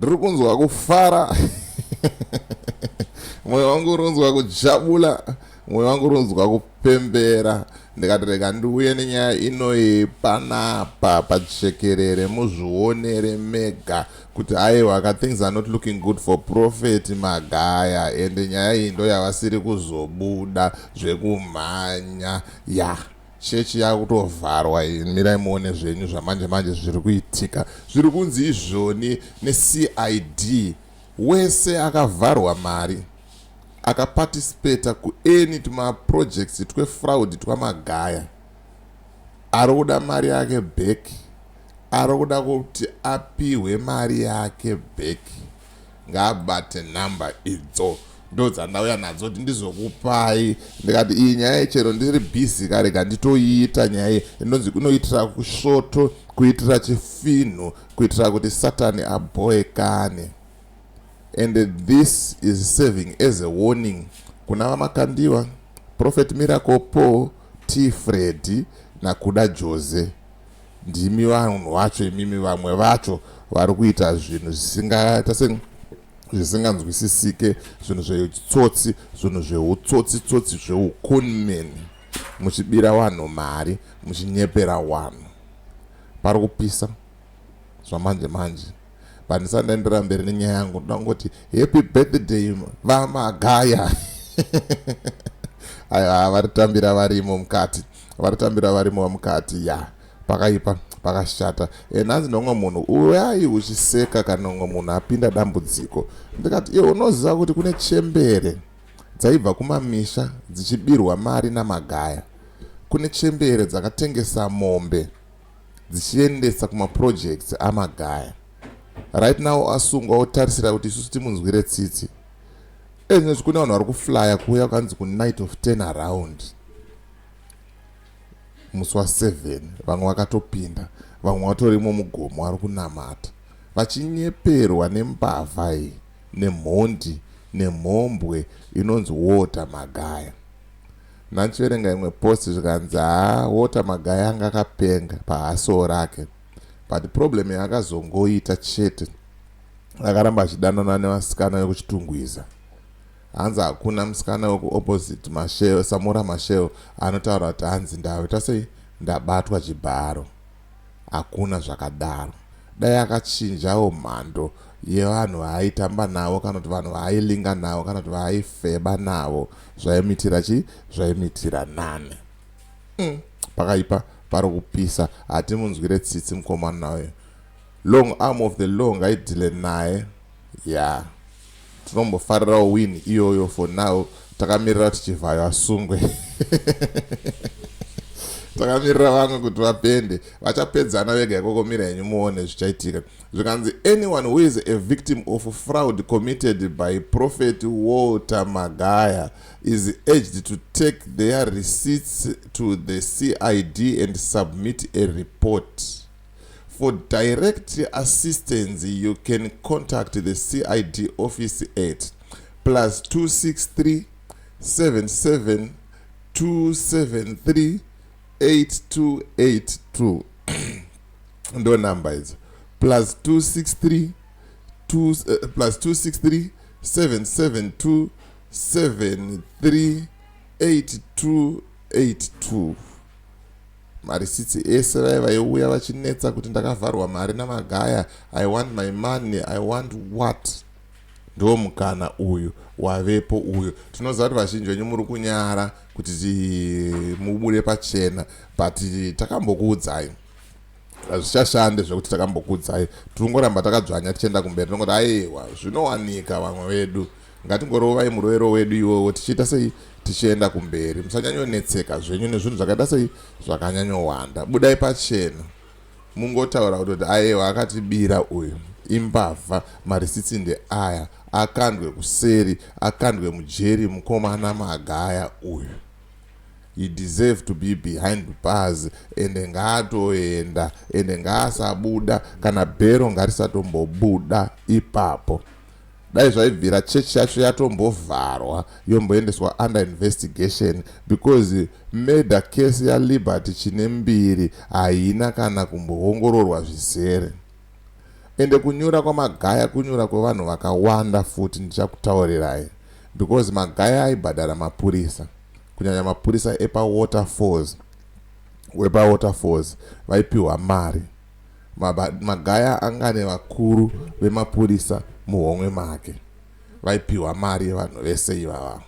Ndiri kunzwa kufara, mwoyo wangu uri kunzwa kujabula, mwoyo wangu uri kunzwa kupembera. Ndikati rega ndiuye nenyaya inoyi panapa pajekerere, muzvionere mega kuti aiwa ka, things are not looking good for Prophet Magaya. Ende nyaya iyi ndo yavasiri kuzobuda zvekumhanya. Ya chechi yakutovharwa iyi. Mirai muone zvenyu zvamanje manje zviri kuitika. Zviri kunzi izvoni neCID, wese akavharwa mari, akaparticipata kuany tumaprojects twefraud twaMagaya, ari kuda mari yake back, ari kuda kuti apihwe mari yake back, ngaabate nhamba idzo. Ndo dzandauya nadzo kuti ndizokupai. Ndikati iyi nyaya, chero ndiri busy, karega nditoiita. Nyaya iyi inonzi inoitira kusvoto, kuitira chifinhu, kuitira kuti Satani abhoekane. And this is serving as a warning kuna vaMakandiwa, Prophet Miracle Paul, T Freddy naKuda Jose. Ndimi vanhu vacho imimi, vamwe vacho vari kuita zvinhu zvisingaita se zvisinganzwisisike, zvinhu zveutsotsi, zvinhu zveutsotsitsotsi, zveuconman, muchibira vanhu mari, muchinyepera vanhu. Pari kupisa zvamanje manje. Pandisati ndaendera mberi nenyaya yangu, ndoda kungoti happy birthday, vaMagaya. Aiwa, varitambira varimo mukati, varitambira varimo mukati. Ya, pakaipa, pakashata. Nhasi nomwe munhu uyai uchiseka kana umwe munhu apinda dambudziko. Ndikati iwe unoziva kuti kune chembere dzaibva kumamisha dzichibirwa mari naMagaya, kune chembere dzakatengesa mombe dzichiendesa kumaprojects aMagaya. Right now asungwa, otarisira kuti isusu timunzwire tsitsi. Ezvinezvi kune vanhu vari kuflya kuuya kwanzi kunight of 10 around musi wa7. Vamwe vakatopinda, vamwe vatorimo mugomo vari kunamata, vachinyeperwa nembavha iyi, nemhondi, nemhombwe inonzi Walter Magaya. Ndanchiverenga imwe post, zvikanzi haa, Walter Magaya anga akapenga pahasoo rake, but problem yaakazongoita chete, akaramba achidanana nevasikana vekuChitungwiza. Hanzi hakuna musikana wekuopposite Mashel, Samora Machel, anotaura kuti hanzi ndaita sei, ndabatwa chibharo. Hakuna zvakadaro. Dai akachinjawo mhando yevanhu vaaitamba navo, kana kuti vanhu vaailinga navo, kana kuti vaaifeba navo, zvaimitira chi zvaimitira nani. Pakaipa, pari kupisa. Hatimunzwire tsitsi mukomana uyu. Long arm of the law ngaideale naye. Ya, yeah. Tinombofarirawo win iyoyo for now. Takamirira kuti Chivhayo asungwe, takamirira vamwe kuti vapende, vachapedzana vega ikoko. Mira henyu muone zvichaitika. Zvikanzi anyone who is a victim of fraud committed by Prophet Walter Magaya is urged to take their receipts to the CID and submit a report. For direct assistance, you can contact the CID office at +263 77 273 8282. Ndo namba idzo: +263 2, +263 772 73 8282. Marisitsi ese vai vaiuya vachinetsa kuti ndakavharwa mari naMagaya, I want my money, I want what, ndo mukana uyu wavepo uyu. Tinoziva kuti vazhinji venyu muri kunyara kuti mubude pachena, but takambokuudzai, hazvichashande zvekuti takambokuudzai. Tingoramba takadzvanya tichienda kumberi. Tinongoti aiwa, zvinowanika. Vamwe vedu ngatingorovai murovero wedu iwowo, tichiita sei, tichienda kumberi. Musanyanyonetseka zvenyu nezvinhu zvakaita sei, zvakanyanyowanda. Budai pachena, mungotaura kutoti aiwa, akatibira uyu, imbavha, marisitsi ndeaya, akandwe kuseri, akandwe mujeri mukomana Magaya uyu. He deserve to be behind bars. Ende ngaatoenda, ende ngaasabuda, kana bhero ngarisatombobuda ipapo. Dai zvaibvira, chechi yacho yatombovharwa, yomboendeswa under investigation, because murder case yaLiberty chine mbiri haina kana kumboongororwa zvizere. Ende kunyura kwaMagaya kunyura kwevanhu vakawanda futi, ndichakutaurirai, because Magaya aibhadhara mapurisa, kunyanya mapurisa epaWaterfalls. WepaWaterfalls vaipiwa mari. Magaya anga nevakuru vemapurisa muhomwe make, vaipiwa mari vanhu vese ivava.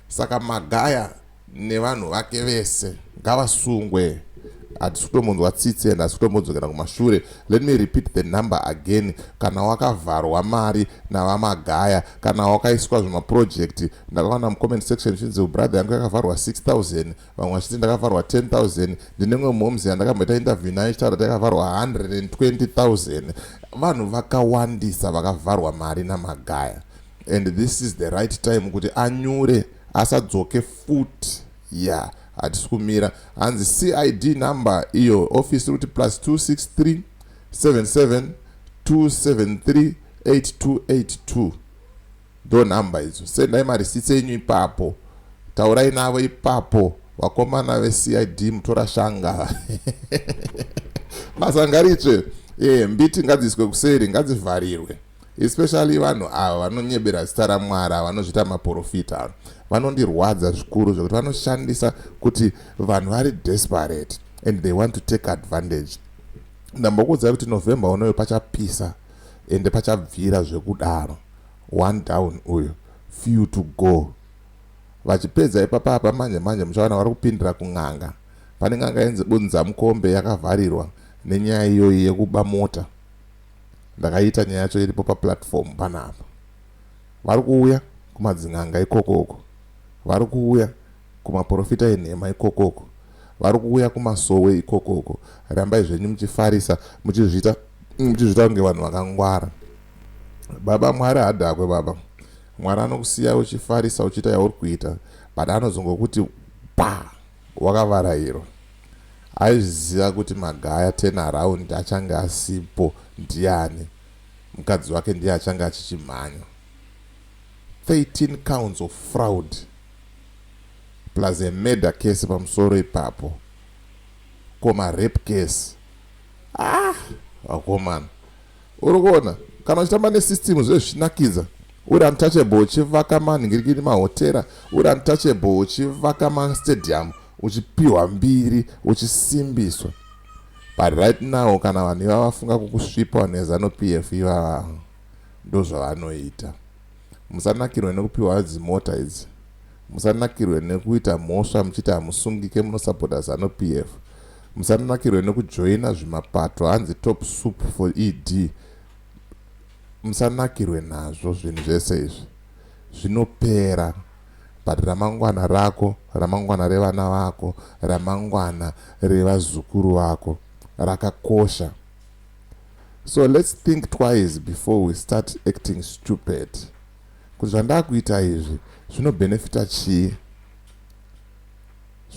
Saka Magaya nevanhu vake vese ngavasungwe. Hatisi kutombonzwa tsitsi and hatisi kutombodzokera kumashure. Let me repeat the number again. Kana wakavharwa mari navaMagaya, kana wakaiswa zvemaproject, ndakawana mucomment section chinzi, "Brother yangu yakavharwa 6000," vamwe vachiti, "Ndakavharwa 10,000." Ndine mwe momzi yandakamboita interview nayo ichitaura kuti yakavharwa 120,000. Vanhu vakawandisa vakavharwa mari naMagaya, and this is the right time kuti anyure, asadzoke futi. Ya, yeah, hatisi kumira. Hanzi CID number iyo, office iri kuti +263 77 273 8282. Ndo nhamba idzo. Sendai marisitsi enyu ipapo, taurai navo ipapo, vakomana veCID. Mutora shanga, basa ngaritsve. Mbiti ngadziiswe kuseri, ngadzivharirwe, especially vanhu ava vanonyebera zita raMwari, vanozviita maprofita. Vanondirwadza zvikuru zvekuti vanoshandisa kuti vanhu vari desperate and they want to take advantage. Ndambokuudzai kuti November unoyo pachapisa ende pachabvira zvekudaro. One down uyu, few to go. Vachipedza ipapapa manje manje muchaona vari kupindira kun'anga. Pane n'anga yenzi Bunza Mukombe yakavharirwa nenyaya iyoyi yekuba mota. Ndakaita nyaya yacho iripo paplatform panapa. Vari kuuya kumadzin'anga ikokoko, vari kuuya kumaprofita enhema ikokoko, vari kuuya kumasowe ikokoko. Rambai zvenyu muchifarisa, muchizviita kunge vanhu vakangwara. Baba, Mwari hadhakwe. Baba, Mwari anokusiya uchifarisa, uchiita yauri kuita, but anozongokuti pa wakavarayirwa. Aiziva kuti Magaya turn around achange asipo. Ndiani? Mukadzi wake ndiye achange achichimhanya. 13 counts of fraud plus a murder case pamusoro ipapo, koma rape case. Ah, vakomana, uri kuona kana uchitamba nesystem zvezvichinakidza, uri untouchable, uchivaka manhingirikiri mahotera, uri untouchable, uchivaka mastadium, uchipiwa mbiri, uchisimbiswa. But right now, kana vanhu ivava vafunga kukusvipa, vanhu veZANU PF ivava ndo zvavanoita. Musanakirwe nekupiwa dzimota idzi, musanakirwe nekuita mhosva muchiti hamusungike, munosapota ZANU PF. Musanakirwe nekujoina zvimapato, hanzi top soup for ED. Musanakirwe nazvo. Zvinhu zvese izvi zvinopera, but ramangwana rako, ramangwana revana vako, ramangwana revazukuru vako rakakosha. So let's think twice before we start acting stupid, kuti zvandakuita izvi zvinobhenefita chii?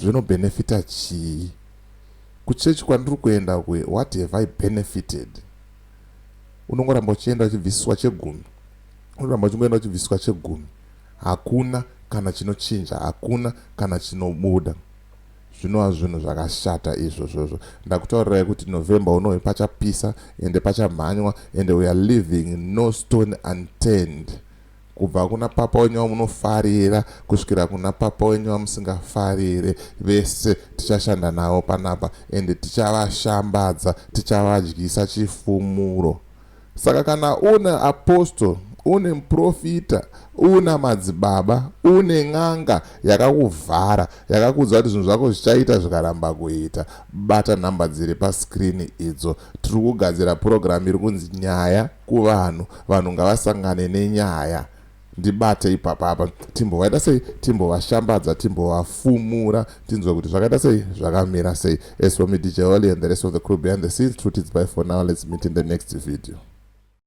Zvinobhenefita chii? Kuchechi kwandiri kuenda kwe, what have I benefited? Unongoramba uchienda uchibvisiswa chegumi, unoramba uchingoenda uchibvisiswa chegumi. Hakuna kana chinochinja, hakuna kana chinobuda. Zvinova zvinhu zvakashata izvozvozvo. Ndakutaurirai kuti November unoyu pachapisa ende pachamhanywa, and we are leaving no stone unturned, kubva kuna papa wenyu wamunofarira kusvikira kuna papa wenyu wamusingafarire. Vese tichashanda navo panapa ende tichavashambadza, tichavadyisa chifumuro. Saka kana une apostle, une muprofita, una madzibaba, une n'anga yakakuvhara, yakakuudza kuti zvinhu zvako zvichaita, zvikaramba kuita, bata nhamba dziri paskrini idzo. Tiri kugadzira purogiramu iri kunzi Nyaya Kuvanhu. Vanhu ngavasangane nenyaya. Ndibate ipapapa, timbovaita sei, timbovashambadza, timbovafumura, tinzwe kuti zvakaita sei, zvakamira sei. As for me, DJ Oli, and the rest of the crew behind the scenes, truth is bye for now. Let's meet in the next video.